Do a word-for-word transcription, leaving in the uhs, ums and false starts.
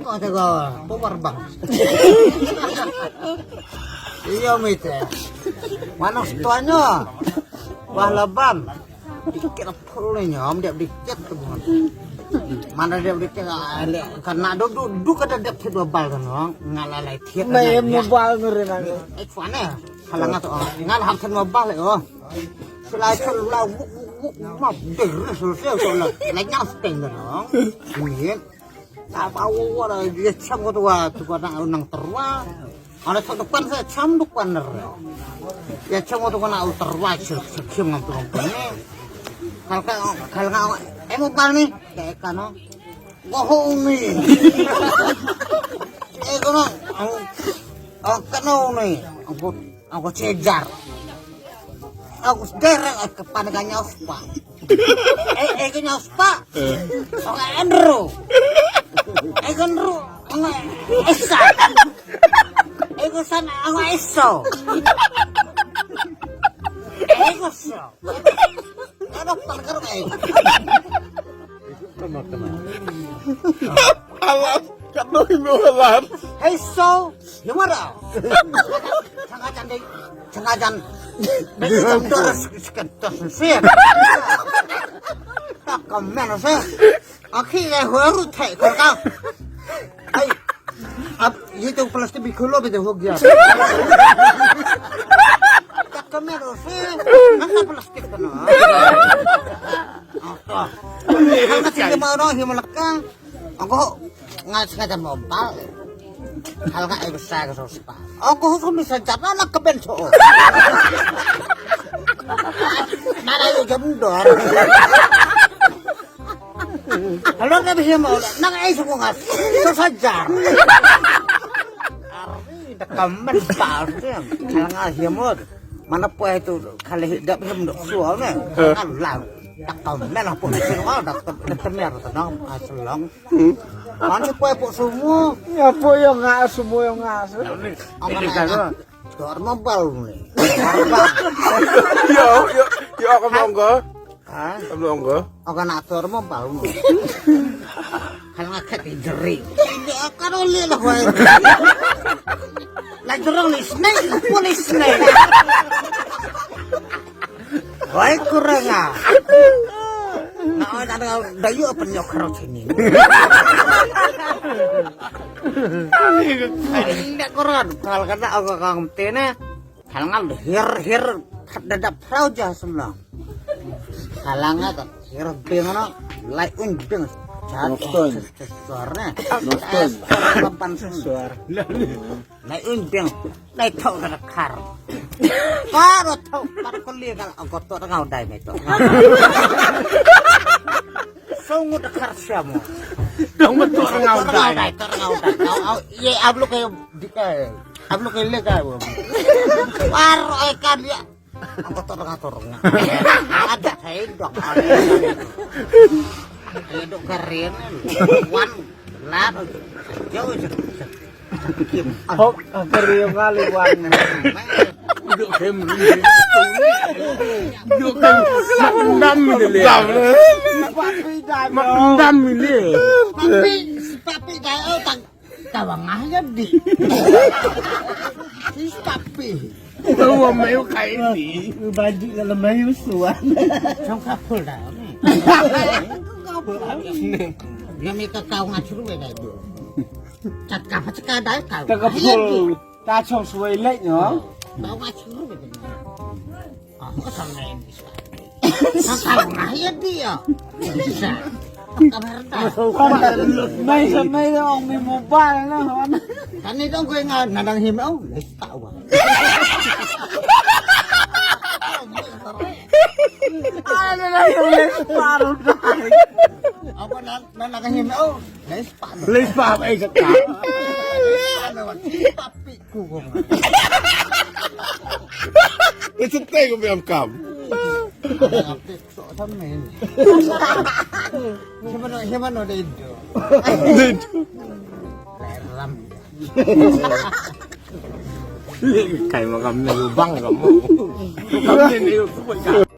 Ko te ko, power bank. Iyo mi te. Wa nong sto nyo. Wa la bam. Dikit a phul ni nyo, am dep dikit tu bukan. Mana dep dikit, ah, le, kana du, du, du kada dep thied wa bal tu nong. Nga la lai thied. Mai em mobile ngeri nang. Eh, fane. Halang tu, oh. Nga la ham thied wa bal, oh. Selai chal la, wuk, wuk, wuk, ma, dek, res, res, res, la, la, nyang steng tu nong. Ni. Apa wa da ya cham ko tu wa tu ko nang, nang terwa. Ala sa dukan sa cham dukan ner. Ya cham ko tu ko nang terwa cham, cham, cham ngam tu ngam tu ni. Kal ka, kal ka, eh, mobile ni. Ka, ka no. Wa ho ni. Eh, ko no. Ang, ang ka no ni. Ang ko Aku chejar. Aku sederek ke pan ka nyaw spa. Eh, eh, ka nyaw spa. Aku Andrew. Eh, ka Andrew. Aku Esa. Eh, ka San, aku Eso. Eh, ka So. Ada pan ka eh. Alam, kat no hino alam. Hey, So, himara. Changa jan dei, changa jan. Dei jam doras, sekan tos sir. Tak kamen sir. Akhi le horu thai ko ka. Hey, ab ye to plastic bi khulo bi de ho gaya. Tak kamen sir. Nang plastic ka na. Hal ka sing ma no hi malaka. Angko nga sengaja mobile. Hal ka ai besar ka sospa. Angko hukum bisa jana nak ke benso. Mana yu jam dor. Halo ka bihi mau nak ai suku ngas. Sosajar. Ari da kamen pa. Hal nga hi mod. Mana poi tu kali dap hem dok sual ne. Alang. Tak kamen apa ni sih, wah, dak tem-, dak temer tenang, ah, selong. Hmm. Mana poi pok semua. Ya, poi yang ngas, semua yang ngas. Apa ni? Dor mobile ni. Yo, yo, yo, aku mau enggak? Hah? Aku mau enggak? Aku nak dor mobile ni. Kalau nggak kat jeri. Ini akan oleh lah, wah. Lah jerong ni snake, polis snake. Wai kurang ah. Nga oi da da yu apa nyok karo sini. Inda kurang, hal kata aku kang tena. Hal ngal hir hir kat dadap prau ja semla. Hal ngal hir bing na, lai un bing. Jat suar ne. Suar. Lapan suar. Nai un biang, nai thok da khar. Karo thok, par ko le kal, ko to ngau dai me to. Songu da khar siamo. Dong me to ngau dai. To ngau dai. Au, au, ye ablu ke dikai. Ablu ke le kai. Par ai kan ya. Ang kotor nga torong nga. Ada kayo dok. Kayo dok karen. Wan. Lat. Jauh je. Kim. Hop, karen nga liwan. Dok kem. Dok kem. Dam dile. Dam dile. Papi, papi, papi, dai, oh, tang. Tawang ah ya di. Sis papi. Tawa mayo kai ni. Baju dalam mayo suan. Chong kapul da. Dia mi ka kau ngachru be da. Chat ka pa chat ka da kau. Ta kapul. Ta chong suai lek no. Kau ngachru be da. Ah, ka samai ni. Ka kau ngah ya dia. Bisa. Ka berda. Mai sa mai da ong mi mobile na. Tani dong ko nga nadang him ong. Lesta wa. Ala na him lesta ru dai. Apa na nadang him ong. Lesta. Lesta ai sa ka. Ala wa. Papi. Ku ko. Itu teh ko biam kam. Siapa no, siapa no dai do. Dai do. Ram. Kai Makam ni lubang kamu. Makam ni lubang.